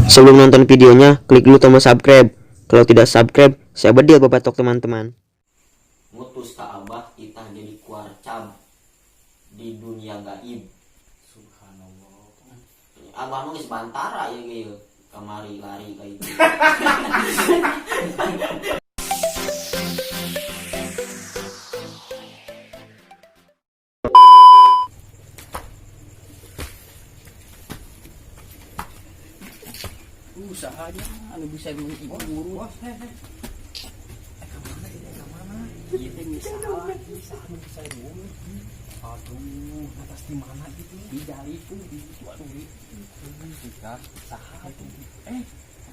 Sebelum nonton videonya, klik dulu tombol subscribe. Kalau tidak subscribe, saya bedil babatok teman-teman. Mutus ka Abah kita jadi kuarcab di dunia gaib. Subhanallah. Abah mah geus bantara ya ge kamari lari ka itu. Usahanya anu bisa mengurus. Bos, heh, heh. Ka mana ini, ka mana? Ieu teh misalnya bisa anu bisa diurus. Aduh, atas di mana gitu? Di jaliku di itu aduh di Jika saha tuh. Eh,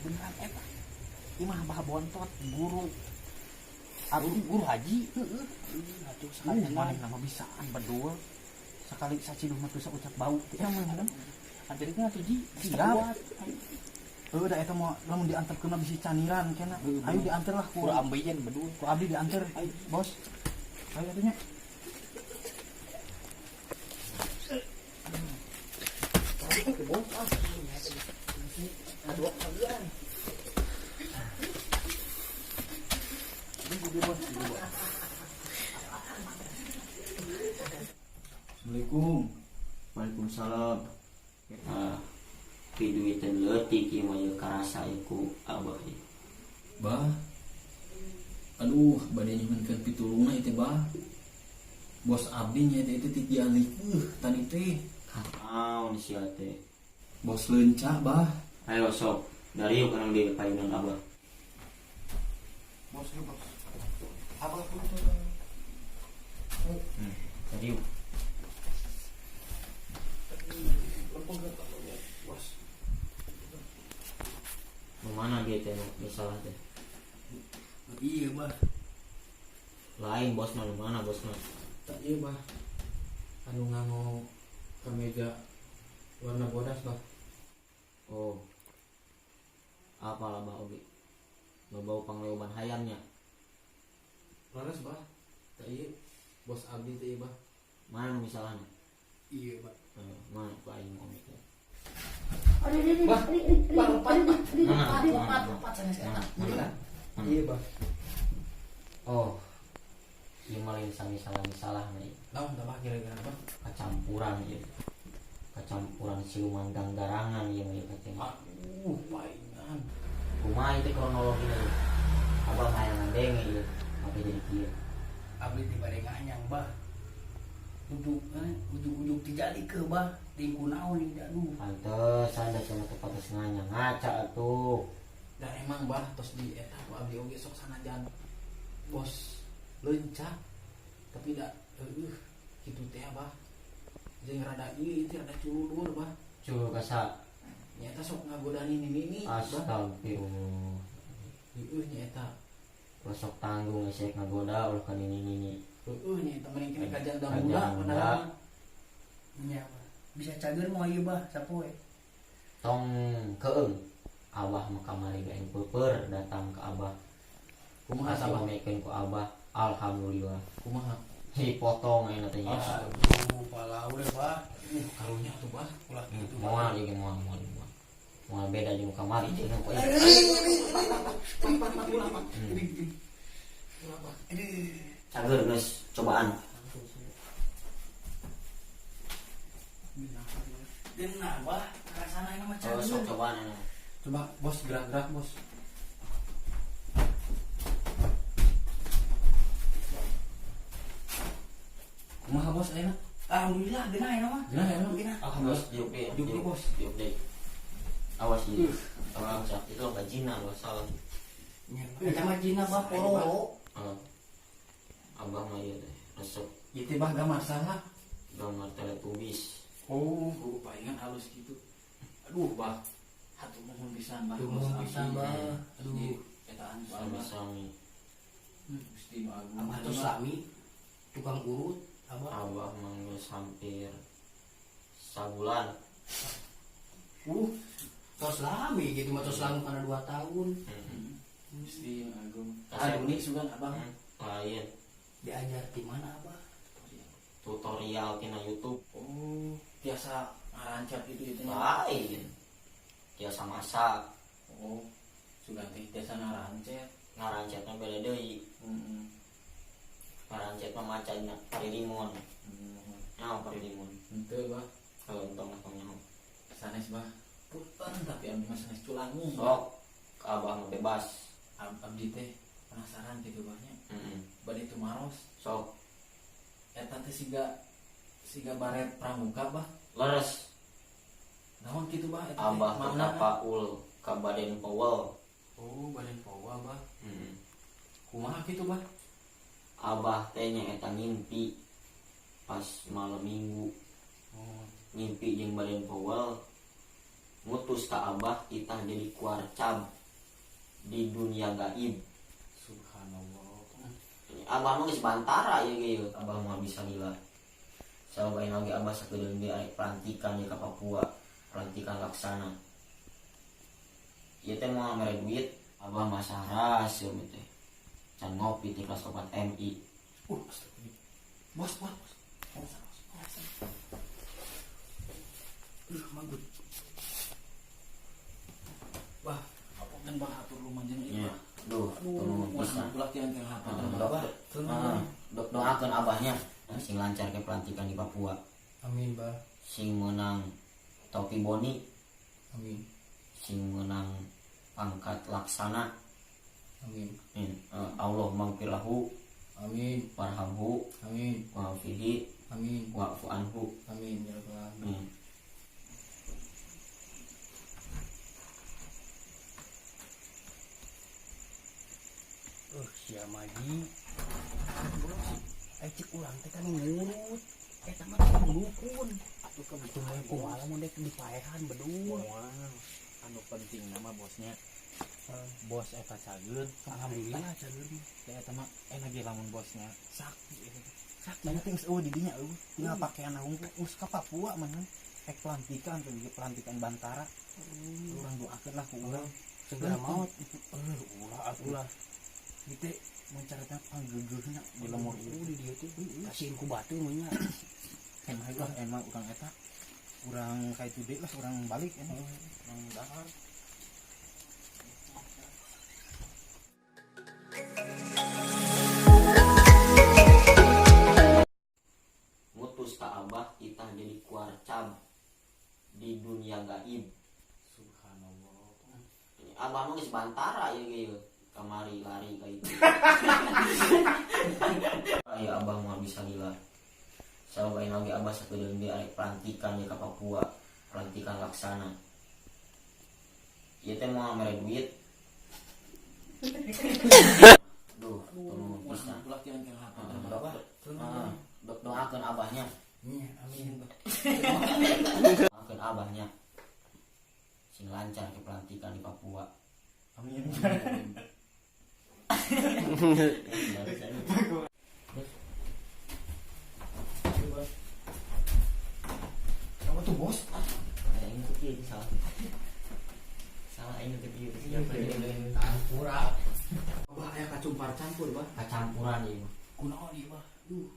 beneran eta. Imah Abah bontot guru. Aduh, guru haji. Heeh. Atuh sekali mana nama bisaan bedul. Sekali saciduh mah bisa ucap bau. Ya mana? Anjeunna atuh ji. Siap. Heuh, da eta mau lamun diantarkeun mah bisi caniran kena. Ayo diantar lah ku Ku ambeien bedul. Ku abdi diantar, bos. Ayo atuh nya. Assalamualaikum. Waalaikumsalam. Ah, piduiteun leutik ieu mah ieu karasa ieu ku Abah ieu. Bah. Aduh, bade nyuhunkeun pitulungna ieu teh, Bah. Bos abdi nya teh itu ti dialikeun tadi teh. Naon sia teh? Bos leunca, Bah. Ayo sok, dari yuk kana di payunan Abah. Bos, bos. Abah tuh. Dari yuk. Bos. Nu mana dia teh nu salah teh? Iya, Bah. Lain bos mah nu mana bos mah? Tak ieu, Bah. Anu nganggo kameja warna bodas, Bah. Oh. Apa lah Bah oge? Bau pangleoban hayamnya. Leres, Bah. Tak ieu bos abdi teh ieu, Bah. Mana nu misalnya? Iya, Bah. Mana ku aing oge teh? Bah, bah lompat, bah. Mana? Lompat, lompat, lompat sanes eta. Mana? Mana? Iya, Bah. Oh. Ieu mah lain sami salah-salah mah ieu. Naon tah, Bah, kira-kira, Bah? Kacampuran ieu. Kacampuran siluman ganggarangan ieu mah ieu teh. Aduh, paingan. Kumaha ieu teh kronologina ieu? Abah hayang ngadenge ieu, make jadi kieu. Abdi di bade nganyang, Bah. Ujuk, ujuk-ujuk dijalikeun, Bah. Tingku naon ieu aduh. Pantesan da cenah teh patos nganyang ngaca atuh. Dan emang, Bah, tos di eta ku abdi oge sok sanajan bos leunca tapi da heueuh kitu teh, Bah. Jeung rada ieu teh rada cululur, Bah. Culur kasa Nyata sok ngagodani nini-nini, Bah. astagfirullah. Heueuh nyaeta. Ulah sok tanggung esek ngagoda ulah ka nini-nini. Heueuh nyaeta mending kene ka janda Ka muda janda. padahal. Nya, Bah. Bisa cager moal ieu, Bah, sapoe. Tong keung. Abah mah kamari ge aing peuper datang ke Abah. Kumaha tah, Bah? Assalamualaikum ku Abah. Alhamdulillah. Kumaha? Dipotong ayeuna teh nya. Aduh, pala udah, Bah. Karunya atuh, Bah. Ulah kitu, Bah. Moal ieu ge moal moal moal. Moal beda jeung kamari jeung ku aing. Cager geus cobaan. Geunah, Bah. Rasana ini mah Oh, sok cager. cobaan ayeuna. Coba bos gerak-gerak, bos. Kumaha bos ayeuna? Alhamdulillah geunah ayeuna mah. Geunah ayeuna? Geunah. Alhamdulillah. Bos diuk deui. Diuk deui, bos. Diuk deui. Awas ieu. Awas itu bajina ulah salah. Nya, eta mah jina, Bah, pororo. Ah. Abah mah ieu teh resep Ieu teh, Bah, gambar saha? Gambar Teletubbies. Oh, guru palingan halus gitu. Aduh, Bah. Hatur nuhun pisan, Bah. Hatur nuhun pisan, Bah. Aduh, etaan ku Abah. Sami-sami. Gusti nu agung. Abah tos lami tukang urut, Abah. Abah mah geus hampir sabulan. Tos lami gitu mah tos lami kana 2 tahun. Gusti nu agung. Kasep. Aduh, nih sugan Abah. Lain. Diajar di mana, Abah? Tutorial tina YouTube. Oh, tiasa ngarancap gitu itu nya. Lain. Tiasa masak. Oh, sugan teh tiasa ngarancet. Ngarancetna beda deui. Heeh. Ngarancet mah maca dina parilimon. Naon parilimon? Henteu, Bah. Kalau entong lah tong nyaho. Sanes, Bah. Punten tapi abdi mah sanes culangi. Sok abah mah bebas. Abdi teh penasaran gitu Bah nya. Heeh. Bade tumaros. Sok Eta teh siga siga baret pramuka, Bah. Leres. Naon kitu, Bah, eta teh? Abah Maknana? tapaul ka Baden Powell. Oh, Baden Powell, Bah. Heeh. Kumaha kitu, Bah? Abah teh nya eta ngimpi pas malam minggu. Oh, ngimpi jeung Baden Powell ngutus ka abah kita jadi kuarcab di dunia gaib. Subhanallah. Abah mah geus bantara ieu ge ieu. Abah mah bisa lila. Sabab ayeuna ge abah sakedeung ge arek pelantikan ye ka Papua, pelantikan laksana. Ieu teh moal mere duit, abah mah saras ieu teh. Can ngopi ti kelas 4 MI. Astagfirullah. Bos, bos, bos. Bos, bos. Magut. Bah, apa kan bah atur lumayan ieu, Nya, Bah. duh, Aduh, tolong pisan. ulah tiang tiang hati. Bah, doakeun abahnya sing lancar ke pelantikan di Papua. Amin, Bah. Sing menang topi boni. Amin. Sing menang pangkat laksana. Amin. Amin. Allah maghfirlahu. Amin. Warhamhu. Amin. Wa'fihi. Amin. Wa'fu anhu. Amin ya rabbal alamin. Amin. Sia maji. Cek urang teh kan ngurut. Eta mah tukang dukun. Atuh Atuh kumaha lamun dek dipaehan bedul. Moal. Anu penting nama bosnya. Bos eta cager. Alhamdulillah cager mah. Da eta mah enak ge lamun bosnya sakti eta teh. Sakti. Tapi geus eueuh di dinya eueuh. Tinggal pakaian hungkul geus ka Papua mah. Ek pelantikan tuh ge pelantikan Bantara. Urang doakeun lah ku urang. Segera maot. Ulah atuh lah. Ieu teh mun carita panggeugeuhna di lemur ieu. Di dieu teh kasihin ku batu mah nya. Emang lah emang urang eta. Urang ka itu deui lah urang balik emang. Urang dahar. Ngutus ka abah kita jadi kuarcab di dunia gaib. Subhanallah. Abah mah geus bantara ieu ge ieu. Kamari lari ka itu. Aya abah mah bisa lila. Sabab ayeuna ge abah sakedeung ge arek pelantikan ye ka Papua, pelantikan laksana. Ieu teh moal mere duit. Duh, tolong pisan. Ulah tiang tiang hati. Doakeun abahnya. Nya, amin, Bah. Doakeun abahnya. Sing lancar ke pelantikan di Papua. Amin. Apa tuh bos? Aing tuh kieu salah. Salah aing teh kieu siapa Campura. Bah, aya kacumpar campur, Bah. Kacampuran ieu mah. Kunaon ieu, Bah? Duh.